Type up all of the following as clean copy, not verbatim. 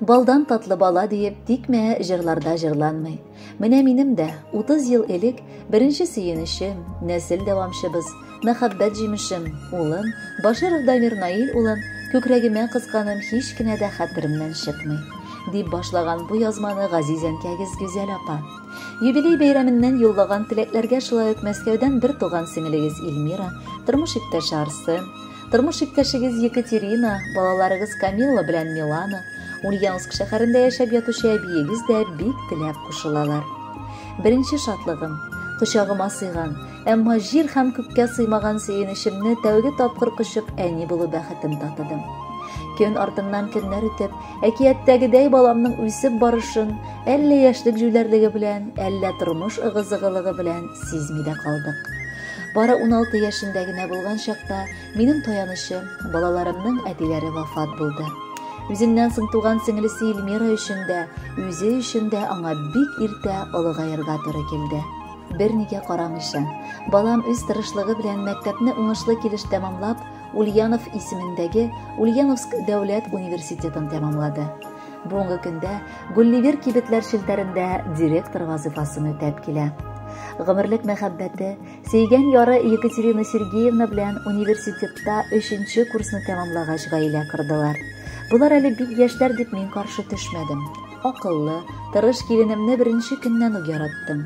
Балдан татлы бала диеп тикмә җырларда җырланмый. Менә минем дә 30 ел элек беренче сөенечем, нәсел дәвамчыбыз, мәхәббәт җимешем, улым, Баширов Дамир Наил улын күкрәгемә кысканым һич кенә дә хәтеремнән чыкмый. Дип башлаган бу язманы газиз әнкәгез Гүзәл апа. Юбилей бәйрәменнән юллаган теләкләргә шулай ук Мәскәүдән бер туган сеңелегез Эльмира, тормыш иптәше Арсен, тормыш иптәшегез Екатерина, балаларыгыз Камилла белән Милана, Ульяновск шәһәрендә яшәп ятучы әбиегез дә бик теләп кушылалар. Беренче шатлыгым, кочагыма сыйган, әмма җир һәм күккә сыймаган сөенечемне тәүге тапкыр кочып әни булу бәхетен татыдым. Көн артыннан көннәр үтеп, әкияттәгедәй баламның үсеп барышын әллә яшьлек җүләрлеге белән, әллә тормыш ыгы-зыгылыгы белән сизми дә калдык. Бары 16 яшендә генә булган чакта минем таянычым, балаларымның әтиләре вафат булды. Үзеннән соң туган сеңлесе Эльмира өчен дә, үзе өчен дә аңа бик иртә олыгаерга туры килде. Бернигә карамыйча, балам үз тырышлыгы белән мәктәпне уңышлы килеш тәмамлап, Ульянов исемендәге Ульяновск дәүләт университетын тәмамлады. Бүгенге көндә Гулливер кибетләр челтәрендә директор вазыйфасын үтәп килә. Гомерлек мәхәббәте, сөйгән яры Екатерина Сергеевна белән университетта 3нче курсны тәмамлагач гаилә кордылар. Болар әле бик яшьләр дип мин каршы төшмәдем. Акыллы, тырыш киленемне беренче көннән үк яраттым.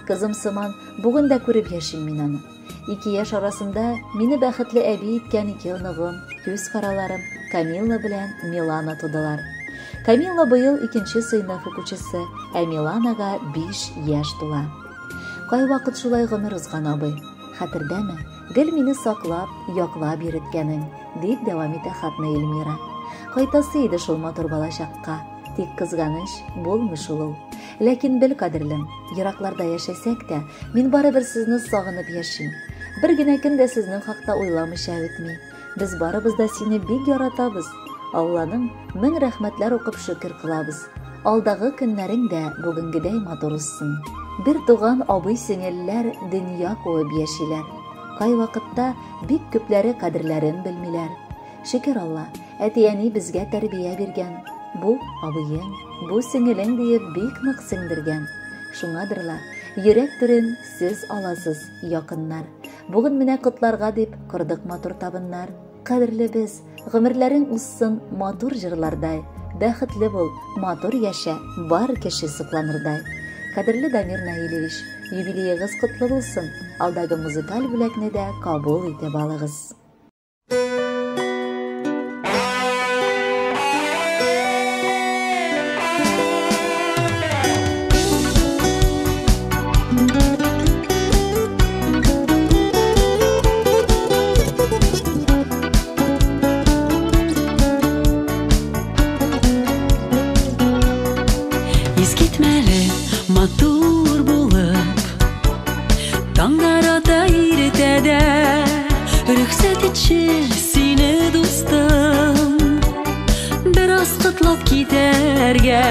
Кызым сыман, бүген дә күреп яшим мин аны. Ике яшь арасында мине бәхетле әби иткән ике оныгым, күз караларым, Камилла белән Милана тудылар. Камилла быел 2нче сыйныф укучысы, ә Миланага 5 яшь тула. Кайвакыт шулай гомер узган абый. Хәтердәме, гел мине саклап, яклап йөрткәнең, дип дәвам итә хатны Эльмира. Кайтасы иде шул матур балачакка. Тик кызганыч, булмый шул ул. Ләкин бел, кадерлем, еракларда яшәсәк тә, мин барыбер сезне сагынып яшим. Бер генә көн дә сезнең хакта уйламыйча үтми. Без барыбыз да сине бик яратабыз. Алланың мең рәхмәтләр укып шөкер кылабыз. Алдагы көннәрең дә бүгенгедәй матур узсын. Бер туган абый-сеңелләр дөнья куып яшиләр. Кайвакытта бик күпләре кадерләрен белмиләр. Шөкер Алла, әти-әни безгә тәрбия биргән. Бу абыең, бу сеңелең диеп бик нык сеңдергән. Шуңадыр ла, йөрәк түрен сез аласыз, якыннар. Бүген менә котларга дип кордык матур табыннар. Кадерлебез, гомерләрең узсын матур җырлардай. Бәхетле бул, матур яшә, бар кеше сокланырдай. Кадерле Дамир Наилевич, юбилеегыз котлы булсын. Алдагы музыкаль бүләкне дә кабул итеп алыгыз. Искитмәле матур булып, таңнар ата иртәдә, рөхсәт итче сине, дустым, бераз котлап китәргә.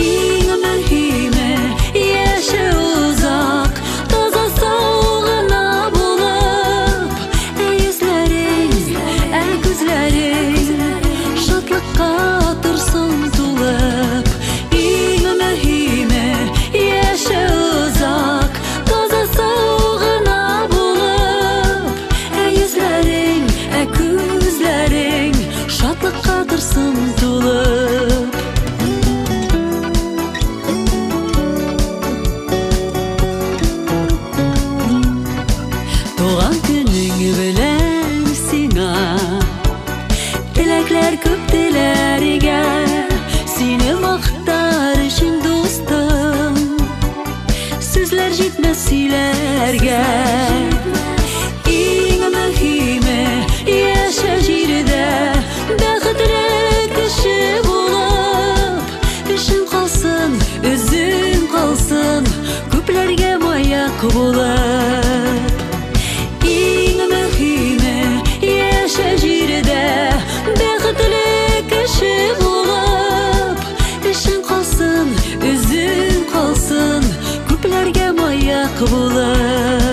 Иң мөһиме яшә озак, таза сау гына булып, ә йөзләрең, ә күзләрең шатлыкка торсын тулып. Иң мөһиме яшә озак, таза сау гына булып, ә йөзләрең, ә күзләрең шатлыкка торсын тулып. Туган көнең белән сиңа теләкләр күп теләргә, сине мактар өчен, дустым, сүзләр җитмәс сөйләргә. Иң мөһиме яшә җирдә бәхетле кеше булып, эшең калсын, үзең калсын, күпләргә маяк булып. Иң мөһиме яшә җирдә бәхетле кеше булып, эшең калсын, үзең калсын, күпләргә маяк булып.